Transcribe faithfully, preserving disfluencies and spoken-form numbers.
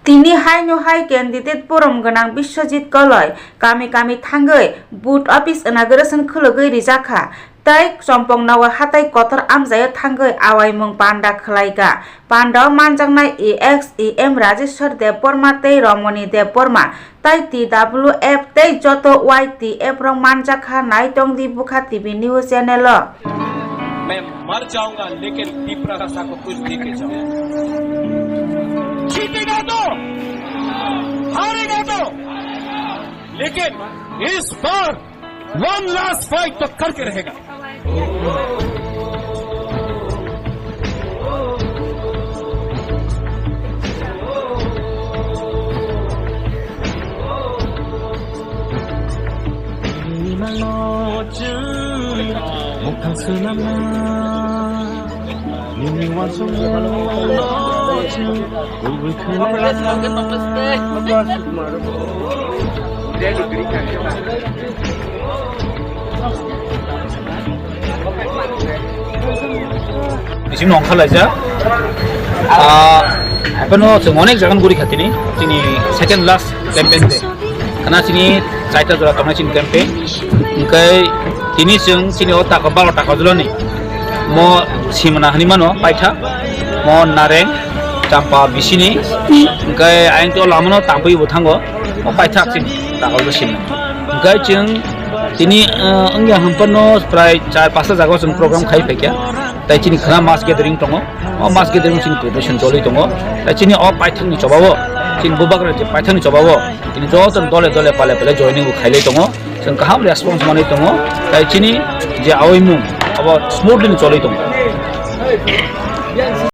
Tini haino hai candidate borom gwnang Biswajit Koloi kami kami thangwi booth office inauguration khulugwi rijakha tei Chompong Nawa hatai kotor amjaio thangwi awaimung panda khwlaikha. Pandao manjaknai E X E M Rajeshwar Debbarma tei Romoni Debbarma tei T W F tei joto Y T F rok manjakha, naitongdi Bukha T V news channel o. मैं मर जाऊंगा लेकिन तिपरा भाषा को कुछ दे के जाऊंगा। जीतेगा तो, हारेगा तो, लेकिन इस बार वन लास्ट फाइट तो करके रहेगा। Bising nong khalaijak. Ah, haphano chwng onek jagan guri khatini, chini second last campaign de. Khana chini chaita jora tongnai chini campaign. Hingkai tini chwng chini o taka baro taka julani. Mo simana hani mano paitha. Mo nareng champa bisini. Hingkai ayang to lamano tampui bo thango. Mo paitha chini taka julo simana. Hingkai chwng tini, ah, wngya hampano prai char pasta jaga chwng program khai phaikya. Tai chini khana mass gathering tongo. O mass gathering chini preparation choli tongo. Tai chini o paithakni chobao, chini bubagra je paithakni chobao, chini joto dole dole pale pale joining bo khailai tongo. Chwng kaham response manwi tongo. Tai chini je awaimung abo smoothly choli tongo.